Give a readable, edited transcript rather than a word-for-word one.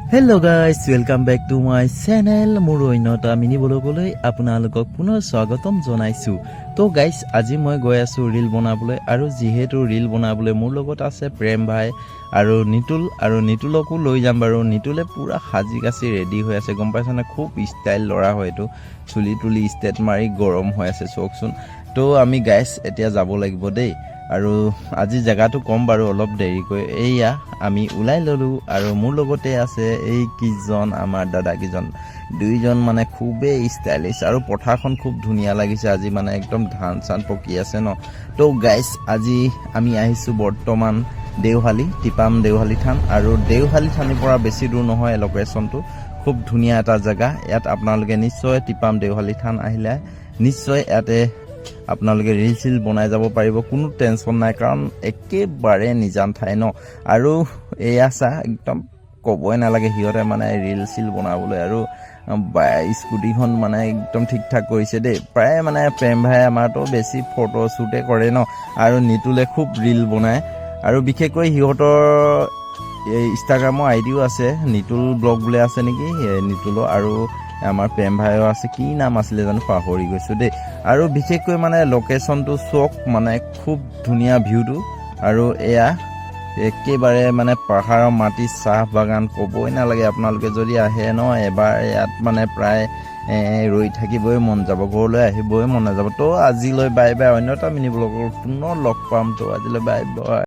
Hello guys, welcome back to my channel. মোৰ অন্য এটা মিনি ব্লগলৈ আপোনালোকক পুনৰ স্বাগতম জনাইছোঁ। তো গাইজ, আজি মই গৈ আছোঁ ৰীল বনাবলৈ আৰু যিহেতু ৰীল বনাবলৈ মোৰ লগত আছে প্ৰেম ভাই আৰু নিতুল আৰু নিতুলকো লৈ যাম বাৰু। নিতুলে পূৰা সাজি কাচি ৰেডি হৈ আছে, গম পাইছানে? খুব ষ্টাইল ল'ৰা হয় এইটো। চুলি তুলি ষ্টেট মাৰি গৰম হৈ আছে, চাওকচোন। তো আমি গাইজ এতিয়া যাব লাগিব দেই আৰু আজি জেগাটো ক'ম বাৰু অলপ দেৰিকৈ। এইয়া আমি ওলাই ল'লোঁ আৰু মোৰ লগতে আছে এই কেইজন, আমাৰ দাদাকেইজন দুইজন, মানে খুবেই ষ্টাইলিছ। আৰু পথাৰখন খুব ধুনীয়া লাগিছে আজি, মানে একদম ধান চান পকি আছে ন। তো গাইজ, আজি আমি আহিছোঁ বৰ্তমান দেওশালী, টিপাম দেওশালী থান। আৰু দেওশালী থানৰ পৰা বেছি দূৰ নহয় লোকেশ্যনটো। খুব ধুনীয়া এটা জেগা। ইয়াত আপোনালোকে নিশ্চয় টিপাম দেওশালী থান আহিলে নিশ্চয় ইয়াতে আপোনালোকে ৰিল চিল বনাই যাব পাৰিব, কোনো টেনশ্যন নাই, কাৰণ একেবাৰে নিজান ঠাই ন। আৰু এয়া চা, একদম ক'বই নালাগে, সিহঁতে মানে ৰিল চিল বনাবলৈ আৰু স্কুটিখন মানে একদম ঠিক ঠাক কৰিছে দেই। প্ৰায় মানে প্ৰেম ভাই আমাৰতো বেছি ফটো শ্বুটে কৰে ন আৰু নিতুলে খুব ৰিল বনায়। আৰু বিশেষকৈ সিহঁতৰ এই ইনষ্টাগ্ৰামৰ আই ডিও আছে, নিতুল ব্লগ বোলে আছে নেকি এই নিতুলৰ। আৰু আমাৰ প্ৰেম ভাইও আছে, কি নাম আছিলে জানো, পাহৰি গৈছোঁ দেই। আৰু বিশেষকৈ মানে লোকেশ্যনটো চাওক, মানে খুব ধুনীয়া ভিউটো। আৰু এয়া একেবাৰে মানে পাহাৰৰ মাটি, চাহ বাগান, ক'বই নালাগে। আপোনালোকে যদি আহে ন এবাৰ ইয়াত, মানে প্ৰায় ৰৈ থাকিবই মন যাব, ঘৰলৈ আহিবই মন নাযাব। তো আজিলৈ বাই বাই। অন্য এটা মিনি ব্লগৰ পুনৰ লগ পাম। তো আজিলৈ বাই বাই।